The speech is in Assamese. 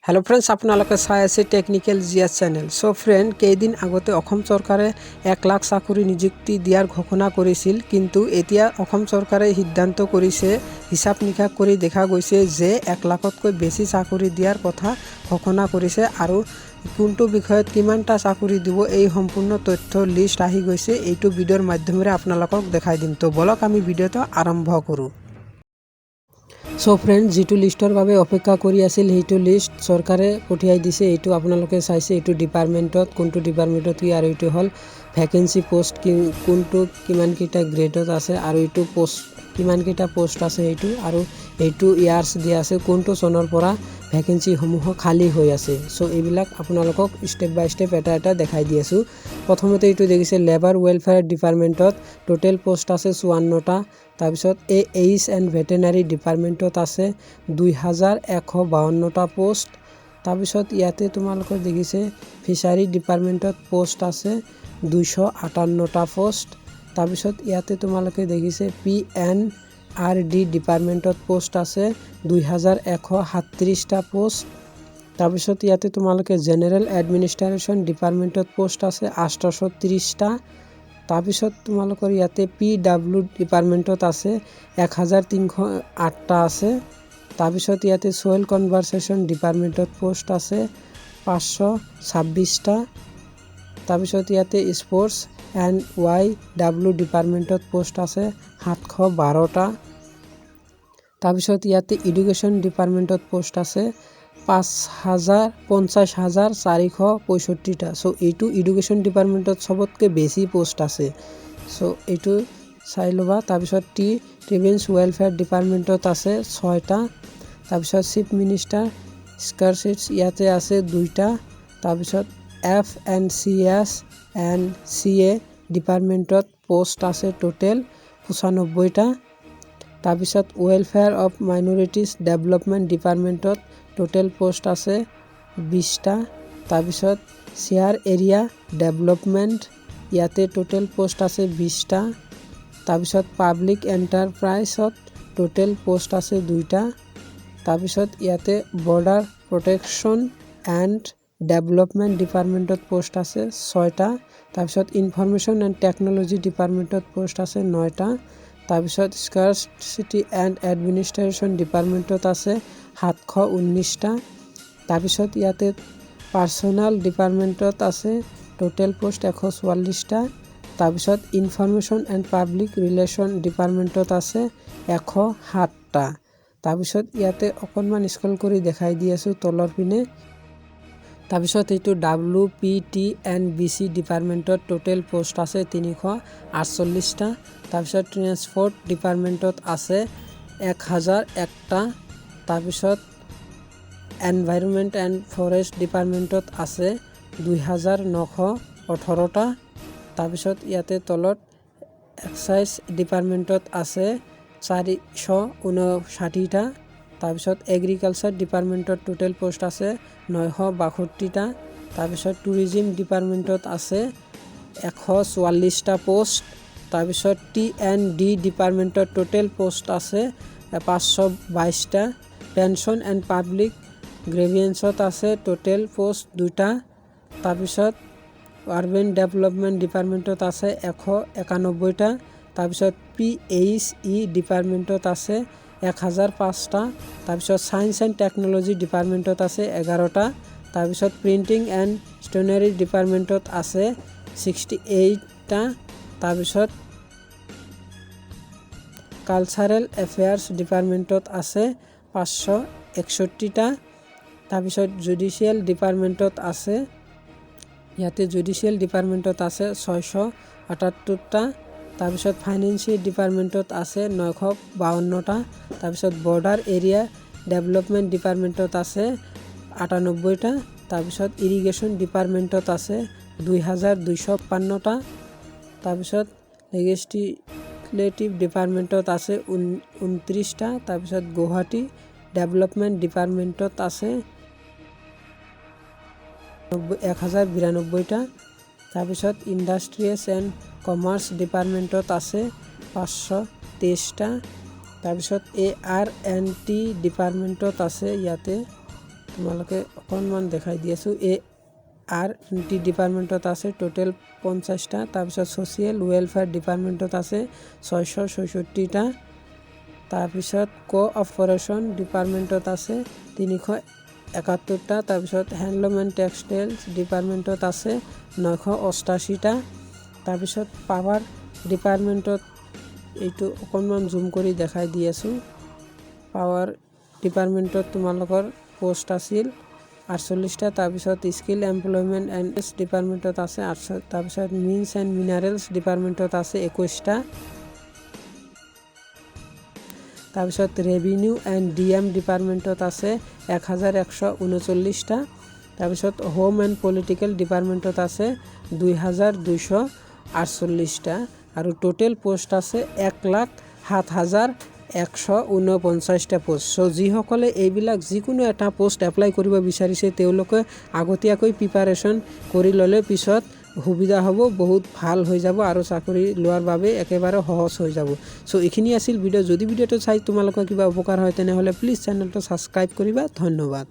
হেল্ল' ফ্ৰেণ্ডছ, আপোনালোকে চাই আছে টেকনিকেল জিএছ চেনেল। চ' ফ্ৰেণ্ড, কেইদিন আগতে অসম চৰকাৰে 1 লাখ চাকৰি নিযুক্তি দিয়াৰ ঘোষণা কৰিছিল। কিন্তু এতিয়া অসম চৰকাৰে সিদ্ধান্ত কৰিছে, হিচাপ নিকাচ কৰি দেখা গৈছে যে 1 লাখতকৈ বেছি চাকৰি দিয়াৰ কথা ঘোষণা কৰিছে আৰু কোনটো বিষয়ত কিমানটা চাকৰি দিব, এই সম্পূৰ্ণ তথ্য লিষ্ট আহি গৈছে। এইটো ভিডিঅ'ৰ মাধ্যমেৰে আপোনালোকক দেখাই দিম। তো বলক, আমি ভিডিঅ'টো আৰম্ভ কৰোঁ। চ' ফ্ৰেণ্ড, যিটো লিষ্টৰ বাবে অপেক্ষা কৰি আছিল, সেইটো লিষ্ট চৰকাৰে পঠিয়াই দিছে। এইটো আপোনালোকে চাইছে, এইটো ডিপাৰ্টমেণ্টত কোনটো ডিপাৰ্টমেণ্টত কি আৰু এইটো হ'ল ভেকেঞ্চি পষ্ট, কি কোনটো কিমানকেইটা গ্ৰেডত আছে আৰু এইটো পষ্ট কিমানকেইটা পষ্ট আছে সেইটো আৰু এইটো ইয়াৰ্ছ দিয়া আছে, কোনটো চনৰ পৰা ভেকেঞ্চিসমূহ খালী হৈ আছে। চ' এইবিলাক আপোনালোকক ষ্টেপ বাই ষ্টেপ এটা এটা দেখাই দি আছোঁ। প্ৰথমতে এইটো দেখিছে, লেবাৰ ৱেলফেয়াৰ ডিপাৰ্টমেণ্টত টোটেল পষ্ট আছে 54টা। তাৰপিছত এ এইচ এণ্ড ভেটেনাৰী ডিপাৰ্টমেণ্টত আছে 2152টা পষ্ট। তাৰপিছত ইয়াতে তোমালোকে দেখিছে, ফিচাৰী ডিপাৰ্টমেণ্টত পষ্ট আছে 258টা পষ্ট। তাৰপিছত ইয়াতে তোমালোকে দেখিছে, পি এন আৰ ডি ডিপাৰ্টমেণ্টত পষ্ট আছে 2137টা পষ্ট। তাৰপিছত ইয়াতে তোমালোকে জেনেৰেল এডমিনিষ্ট্ৰেশ্যন ডিপাৰ্টমেণ্টত পষ্ট আছে 830টা। তাৰপিছত তোমালোকৰ ইয়াতে পি ডাব্লিউ ডিপাৰ্টমেণ্টত আছে 1308টা আছে। তাৰপিছত ইয়াতে চইল কনজাৰভেশ্যন ডিপাৰ্টমেণ্টত পষ্ট আছে 526টা। তাৰপিছত ইয়াতে স্পৰ্টছ এণ্ড ৱাই ডাব্লিউ ডিপাৰ্টমেণ্টত পষ্ট আছে 712টা। তাৰপিছত ইয়াতে এডুকেশ্যন ডিপাৰ্টমেণ্টত পষ্ট আছে 50,465টা। চ' এইটো এডুকেশ্যন ডিপাৰ্টমেণ্টত চবতকৈ বেছি পষ্ট আছে। চ' এইটো চাই ল'বা। তাৰপিছত টি ট্ৰাইবেলছ ৱেলফেয়াৰ ডিপাৰ্টমেণ্টত আছে ছয়টা। তাৰপিছত চিফ মিনিষ্টাৰ স্কলাৰশ্বিপছ ইয়াতে আছে দুইটা। তাৰপিছত F and C S and C এ ডিপাৰ্টমেণ্টত পষ্ট আছে টোটেল 95টা। তাৰপিছত ৱেলফেয়াৰ অফ মাইনৰিটিজ ডেভেলপমেণ্ট ডিপাৰ্টমেণ্টত টোটেল পষ্ট আছে 20টা। তাৰপিছত শ্বেয়াৰ এৰিয়া ডেভেলপমেণ্ট, ইয়াতে টোটেল পষ্ট আছে 20টা। তাৰপিছত পাব্লিক এণ্টাৰপ্ৰাইজত টোটেল পষ্ট আছে দুইটা। তাৰপিছত ইয়াতে বৰ্ডাৰ প্ৰটেকশ্যন এণ্ড ডেভেলপমেণ্ট ডিপাৰ্টমেণ্টত পষ্ট আছে ছয়টা। তাৰপিছত ইনফৰমেশ্যন এণ্ড টেকন'লজি ডিপাৰ্টমেণ্টত পষ্ট আছে নটা। তাৰপিছত স্কাৰ্চিটি এণ্ড এডমিনিষ্ট্ৰেশ্যন ডিপাৰ্টমেণ্টত আছে 719টা। তাৰপিছত ইয়াতে পাৰ্চনেল ডিপাৰ্টমেণ্টত আছে টোটেল পষ্ট 144টা। তাৰপিছত ইনফৰমেশ্যন এণ্ড পাব্লিক ৰিলেশ্যন ডিপাৰ্টমেণ্টত আছে 107টা। তাৰপিছত ইয়াতে অকণমান স্ক্ৰল কৰি দেখাই দি আছোঁ তলৰ পিনে। তাৰপিছত এইটো W P T and B C ডিপাৰ্টমেণ্টত টোটেল পষ্ট আছে 348টা। তাৰপিছত ট্ৰেন্সপৰ্ট ডিপাৰ্টমেণ্টত আছে 1001টা। তাৰপিছত এনভাইৰনমেণ্ট এণ্ড ফৰেষ্ট ডিপাৰ্টমেণ্টত আছে 2918টা। তাৰপিছত ইয়াতে তলত এক্সাইজ ডিপাৰ্টমেণ্টত আছে 459টা। তাৰপিছত এগ্ৰিকালচাৰ ডিপাৰ্টমেণ্টত টোটেল পষ্ট আছে 962টা। তাৰপিছত টুৰিজিম ডিপাৰ্টমেণ্টত আছে 144টা পষ্ট। তাৰপিছত টি এণ্ড ডি ডিপাৰ্টমেণ্টত টোটেল পষ্ট আছে 522টা। পেঞ্চন এণ্ড পাব্লিক গ্ৰেভিয়েন্সত আছে টোটেল পষ্ট দুটা। তাৰপিছত আৰবেন ডেভেলপমেণ্ট ডিপাৰ্টমেণ্টত আছে 191টা। তাৰপিছত পি এইচ ই ডিপাৰ্টমেণ্টত আছে 1005টা। তাৰপিছত ছায়েন্স এণ্ড টেকন'লজি ডিপাৰ্টমেণ্টত আছে 11টা। তাৰপিছত প্ৰিণ্টিং এণ্ড ষ্টেচনাৰী ডিপাৰ্টমেণ্টত আছে 68টা। তাৰপিছত কালচাৰেল এফেয়াৰ্ছ ডিপাৰ্টমেণ্টত আছে 561টা। তাৰপিছত জুডিচিয়েল ডিপাৰ্টমেণ্টত আছে, ইয়াতে জুডিচিয়েল ডিপাৰ্টমেণ্টত আছে 678টা। তাৰপিছত ফাইনেন্সিয়েল ডিপাৰ্টমেণ্টত আছে 952টা। তাৰপিছত বৰ্ডাৰ এৰিয়া ডেভেলপমেণ্ট ডিপাৰ্টমেণ্টত আছে 98টা। তাৰপিছত ইৰিগেশ্যন ডিপাৰ্টমেণ্টত আছে 2252টা। তাৰপিছত লেজিছলেটিভ ডিপাৰ্টমেণ্টত আছে 29টা। তাৰপিছত গুৱাহাটী ডেভেলপমেণ্ট ডিপাৰ্টমেণ্টত আছে 1092টা। তাৰপিছত ইণ্ডাষ্ট্ৰিজ এণ্ড কমাৰ্চ ডিপাৰ্টমেণ্টত আছে 523টা। তাৰপিছত এ আৰ এণ্ড টি ডিপাৰ্টমেণ্টত আছে ইয়াতে তোমালোকে অকণমান দেখাই দি আছোঁ। এ আৰ টি ডিপাৰ্টমেণ্টত আছে টোটেল 50টা। তাৰপিছত ছ'চিয়েল ৱেলফেয়াৰ ডিপাৰ্টমেণ্টত আছে 666টা। তাৰপিছত কোঅপাৰেশ্যন ডিপাৰ্টমেণ্টত আছে 371টা। তাৰপিছত হেণ্ডলুম এণ্ড টেক্সটাইলছ ডিপাৰ্টমেণ্টত আছে 988টা। তাৰপিছত পাৱাৰ ডিপাৰ্টমেণ্টত, এইটো অকণমান জুম কৰি দেখাই দি আছোঁ, পাৱাৰ ডিপাৰ্টমেণ্টত তোমালোকৰ পষ্ট আছিল 48টা। তাৰপিছত স্কিল এমপ্লয়মেণ্ট এণ্ড ডিপাৰ্টমেণ্টত আছে 800। তাৰপিছত মিনছ এণ্ড মিনাৰেলছ ডিপাৰ্টমেণ্টত আছে 21টা। তাৰপিছত ৰেভিনিউ এণ্ড ডি এম ডিপাৰ্টমেণ্টত আছে 1139টা। তাৰপিছত হোম এণ্ড পলিটিকেল ডিপাৰ্টমেণ্টত আছে 2248টা। আৰু টোটেল পোষ্ট আছে 1,07,149টা পোষ্ট। চ' যিসকলে এইবিলাক যিকোনো এটা পোষ্ট এপ্লাই কৰিব বিচাৰিছে, তেওঁলোকে আগতীয়াকৈ প্ৰিপাৰেশ্যন কৰি ল'লে পিছত সুবিধা হ'ব, বহুত ভাল হৈ যাব আৰু চাকৰি লোৱাৰ বাবে একেবাৰে সহজ হৈ যাব। চ' এইখিনি আছিল ভিডিঅ'। যদি ভিডিঅ'টো চাই তোমালোকৰ কিবা উপকাৰ হয়, তেনেহ'লে প্লিজ চেনেলটো ছাবস্ক্ৰাইব কৰিবা। ধন্যবাদ।